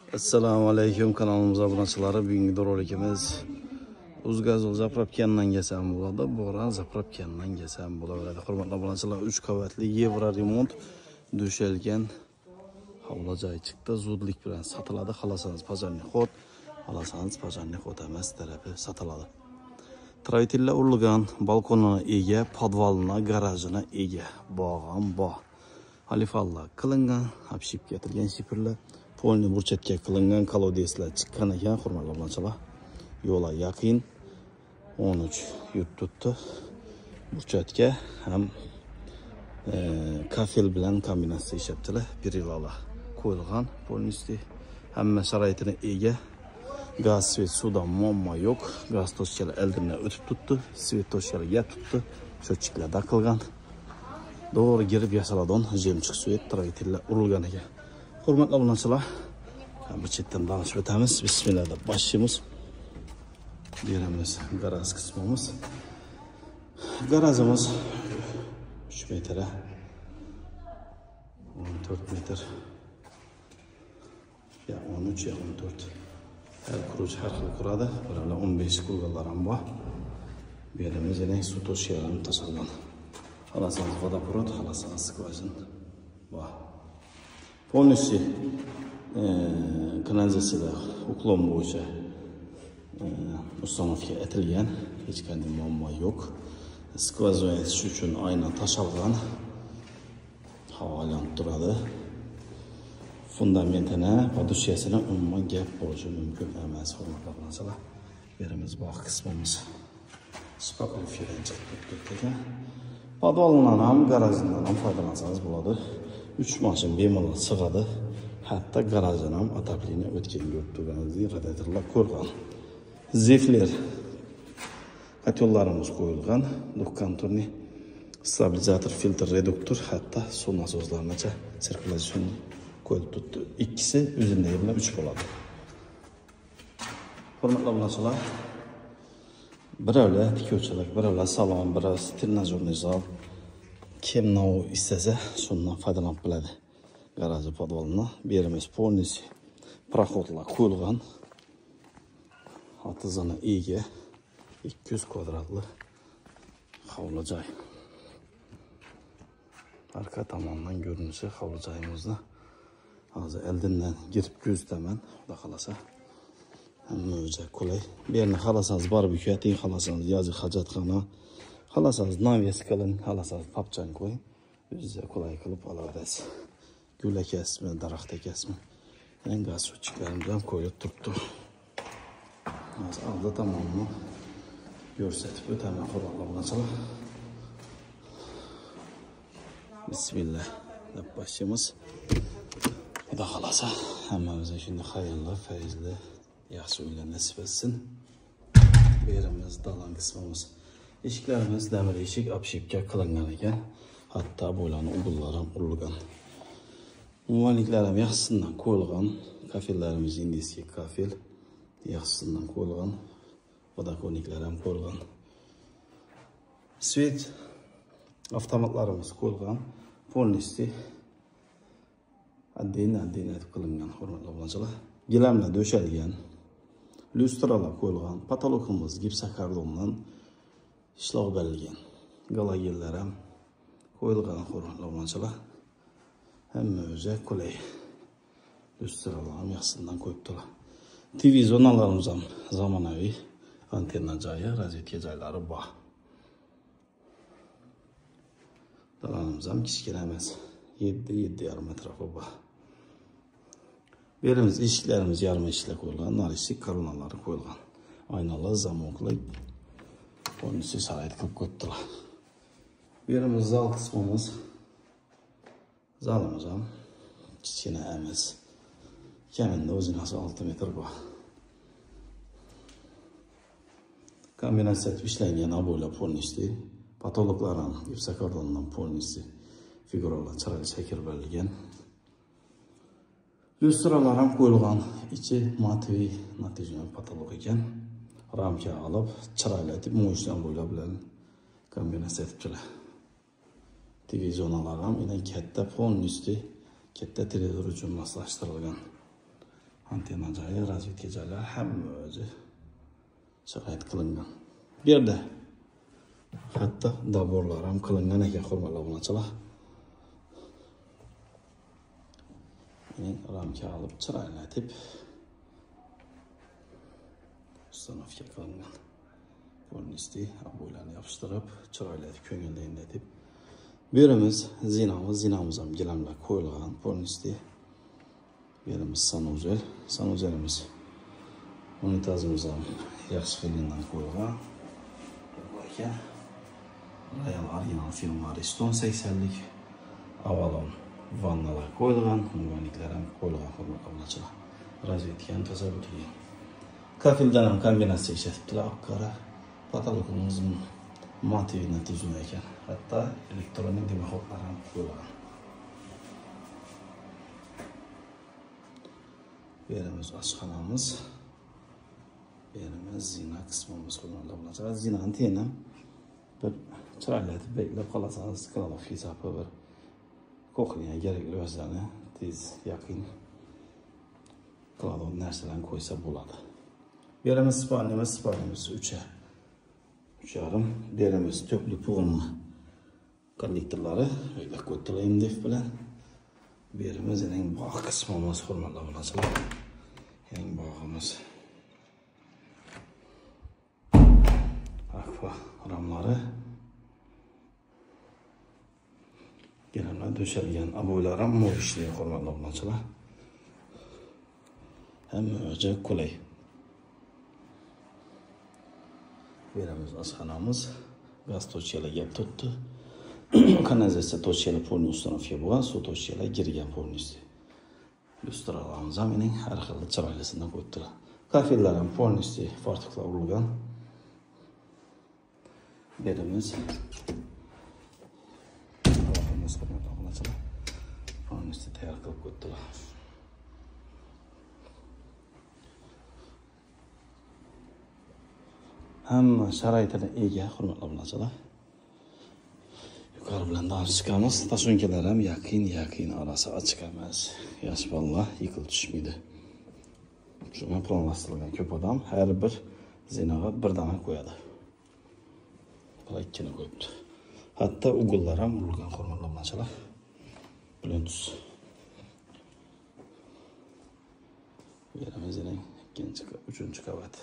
Assalomu alaykum kanalimiz abonachilari. Bugungi rolikimiz Uzgazol zapravkandan kelsam bo'ladi, Boran zapravkandan kelsam bo'laveradi. Hurmatli obunachilar, 3 qavatli yevro remont döşelgan hovli joyi chiqdi. Zudlik bilan sotiladi. Xolasangiz pajarniy xod, xolasangiz pajarniy xod emas tarafi sotiladi. Troytilla urilgan, balkonuna ega, podvalina, garajina ega, bog'am bor. Halifallar qilingan, obshibga etilgan shifrlar, polni burchakka qilingan kolodeslar chiqqan ekan, hurmatli obunachilar. Yo'la yaqin 13 yurt tutdi. Burchakka ham kafel bilan kombinatsiya ishlabdilar. Perilalar qo'yilgan, polnisti hamma sharoitini ega. Gaz, svet, suvdan muammo yo'q. Gaz toshkalari oldindan o'tib tutdi, svet toshkalari tutdi, cho'chiklar taqilgan. To'g'ri girib yasaladigan jemchik svet troytilla urilgan ekan. Hurmatli obunachilar, bir chetdan tanishib o'tamiz. Bismillah deb boshlaymiz. Beramiz garaj qismimiz. Garajimiz 3 metr, 14 metr. Ya 13 ya 14. Har quruvchi har xil quradi. Birovlar 15 qurganlar ham bor. Bu yerimiz yana suv toshkalari tashalgan. Xolasangiz vodoprovod, xolasangiz skvajin bor. Полностью kanalizatsiyalar uklon bo'yicha установка etilgan, hech qanday muammo yo'q. Skvajin etish uchun aynan tashalgan, havo aylanib turadi. Fundamentini, podushkasini umuman gap bo'lishi mumkin emas, hurmatli obunachilar. Yerimiz bog' qismimiz spakovkadan chiqib turibdi ekan. Podvalından ham, garajından ham foydalansangiz bo'ladi. 3 mashin bemalol sig'adi. Hatto garajdan ham otopleniya o'tgan ko'rib turganingizdek radiatorlar qo'yilgan. Zifler kotellarimiz qo'yilgan, двухконтурный stabilizator, filtr, reduktor, hatto suv nasozlarigacha sirkulyatsion qo'yilib turibdi. Ikkisi o'zindagi bilan 3 bo'ladi. Hurmatli obunachilar, birovlar tikuvchilik, birovlar salon, birovlar trenajyorniy zal. Kim nov istasa shundan foydalanib biladi. Garaji podvalini berimiz polniy proxodlar qo'yilgan. Otizini ega 200 kvadratli hovli joy. Arka tomondan ko'rinishi hovli joyimizni hozir oldindan girib ko'zdaman, xudo xolasa. Hamma o'zi qulay. Bu yerni xolasangiz barbekyu ating, xolasangiz yozi hojatxona, xolasangiz naves qiling, xolasangiz papchan qo'ying. O'zingiz qulay qilib olaverasiz. Gul akasmi, daraxt akasmi, yana gaz счетчикlarimiz ham qo'yilib turibdi. Hozir oldi tomonini ko'rsatib o'taman, hurmatli obunachilar. Bismillah deb boshlaymiz. Xudo xolasa hammamizga shunday xayrli, fayzli, yaxshi uylar nasib etsin. Bu yerimiz dalan qismimiz. Eshiklarimiz demir eshik, obshibka qilingan ekan. Hatto bularning ugullari ham urilgan. Umumanliklar ham yaxshisidan qo'yilgan. Kafellarimiz indiyskiy kafel yaxshisidan qo'yilgan. Podokonniklar ham qo'yilgan. Svet avtomatlarimiz qo'yilgan. Polnisti adden etib qilingan, hurmatli obunachilar. Gilamlar döşelgan, lyustralar qo'yilgan, patologimiz gipsokardondan ishlov berilgan. Galogenlar ham qo'yilgan, hurmatli obunachilar. Hamma o'zi qulay. Lyustralar ham yaxshisidan qo'yibdilar. TV zonalarimiz ham zamonaviy, antenna joyi, rozetka joylari bor. Dalanimiz ham kichkina emas. 7-7,5 atrofi bor. Berimiz eshiklarimiz yarim eshiklar qo'yilgan, nar eshik koronalari qo'yilgan. Aynalar, zamoklar polniy sharoit qilib qo'yibdilar. Berimiz zal qismimiz. Zalimiz ham kichkina emas. Kamida o'zinasi 6 metr bor. Kombinatsiya etib ishlangan oboylar polnisti, patologlar ham gipsokardondan polnisti figuralar chiroyli shakl berilgan. Lyustralar ham qo'yilgan, ichi matviy natijali patolog ekan. Ramka olib, chiroyli etib mo'yishdan bo'ylab bilan kombinatsiya etibdilar. TV zonalar ham yana katta polnisti, katta televizor uchun moslashtirilgan. Antenna joyi, razvedka joylari hamma o'zi sharoit qilingan. Bu yerda hatto doborlar ham qilingan ekan, hurmatli obunachilar. Ramka olib chiroylatib установка qilingan. Polnisti oboylarni yopishtirib, chiroylatib, ko'ngilli etib. Bu yerimiz zinamiz, zinamiz ham gilamlar qo'yilgan polnisti. Bu yerimiz sanuzel, sanuzelimiz unitazimiz ham yaxshi qilingan qo'yilgan. Bu ekan Royal original firma Ariston 80lik Avalon vannalar qo'yilgan, umvanliklar ham qo'yilgan, hurmatli obunachilar. Razvedka ham tozalab o'tilgan. Kafeldan ham kombinatsiya ishlatibdilar, oq-qora. Patologimiz motivni tuzum ekan. Hatto elektronik dimoxodlar ham qo'yilgan. Bu yerimiz oshxonamiz. Bu yerimiz zina qismimiz, hurmatli obunachilar. Zinani teni bir chiroylatib beklab qolasangiz, kladovka hisobi bir kuxnyaga kerakli o'zlarini tez yaqin kladov narsalarni qo'ysa bo'ladi. Bu yerimiz spalnimiz, spalnimiz 3,5. Bu yerimiz to'pli pug'ilma kollektorlari, beklab qo'ydilar MDF bilan. Bu yerimiz eng bog' qismimiz, hurmatli obunachilar. Eng bog'imiz. Akfa ramlari. Gilamlar to'shalgan oboylar ham mo'l ishlaydi, hurmatli obunachilar. Hamma joy qulay. Bu yerimiz oshxonamiz, gaz tochkalar gap tutdi. Kanalizatsiya tochkalar polni установка bo'lgan, suv tochkalar kirgan polnisi. Lyustralarimiz ham mening har xil chiroylisidan qo'yibdilar. Kafellar ham polnisi fartuqlar urilgan. Bu yerimiz polnisi tayyor qilib qo'yibdilar. Hamma sharoitini ega, hurmatli obunachilar. Yuqori bilan dam chiqamiz. Tashunkalar ham yaqin orasi ochiq emas. Yosh bolalar yiqilib tushmaydi. Shunga planlashtirilgan ko'p odam har bir zinaga bir dona qo'yadi. Bular ikkini qo'yibdi. Hatto ugullar ham urilgan, hurmatli obunachilar. Bluetooth. Bu yerimizning ikkinchi, uchinchi qavat.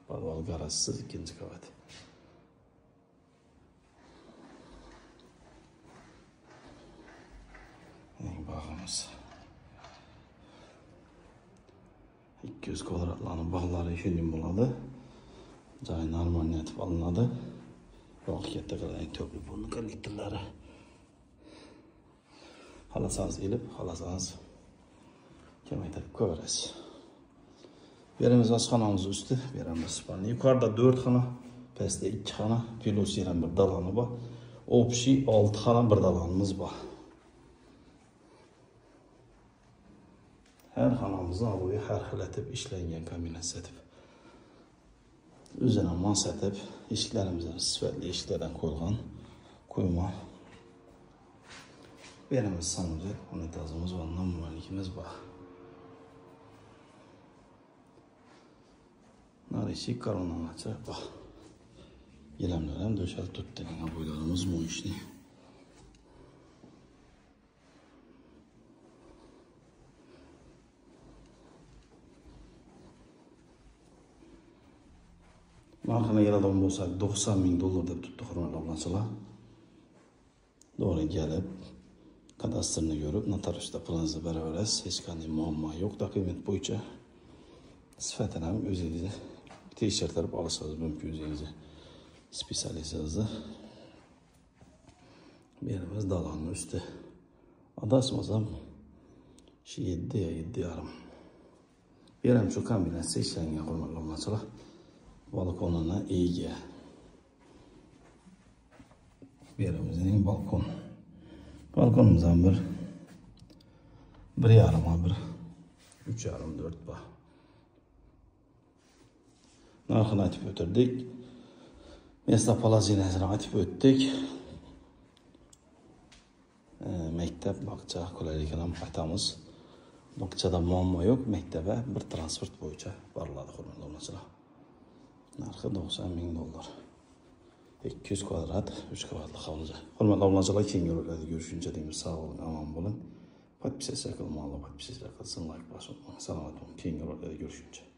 Podval garajsiz ikkinchi qavat. Eng bog'imiz. 200 kvadratlarning bog'lari shunday bo'ladi. Joy normal etib olinadi. Bog' katta qilgan to'pli burni kollektorlari. Xohlasangiz ilib, xohlasangiz kamaytirib qo'yaverasiz. Bu yerimiz oshxonamiz usti, bu yerimiz spalni. Yuqorida 4 xona, pastda 2 xona, plus yana bir daloni bor. Общий 6 xona bir dalonimiz bor. Har xonamizni oboyi har xil etib ishlangan kombinatsiya etib. O'zini mos etib, eshiklarimiz ham sifatli eshiklardan qo'yilgan. Qo'yma. Bu yerimiz sanuzel, unitazimiz va namvalikimiz bor. Narishi koronacha bor. Gilamlar ham to'shalib turibdi. Oboylarimiz mo'yishli. Narxini keladigan bo'lsak 90 ming dollar deb tutdi, hurmatli obunachilar. To'g'ri kelib kadastrni ko'rib, notariusda pulingizni beraverasiz. Hech qanday muammo yo'q dokument bo'yicha. Sifatini ham o'zingiz tekshirtirib olsangiz mumkin, o'zingizni spetsialistingizni. Bu yerimiz dalonning usti. Adashmasam shu 7 ya 7,5. Bu yer ham shu kombinatsiya ishlangan, hurmatli obunachilar. Balkonuna ega. Bu yerimizning balkon. Balkonimiz ham bir 1,5 bir 3,5 4 bor. Narxini aytib o'tirdik. Местоположениесini aytib o'tdik. Maktab, bog'cha qulayligini ham aytamiz. Bog'chada muammo yo'q, maktaba bir transport bo'yicha boriladi, hurmatli obunachilar. Narxi 90 ming dollar. 200 kvadrat, 3 qavatli hovli. Hurmatli obunachilar, keyingi roliklarda ko'rishguncha deymiz, sog' bo'ling, omon bo'ling. Подписаться qilmaganlar подписаться qilsin, like bosib, salomat bo'ling. Keyingi roliklarda ko'rishguncha.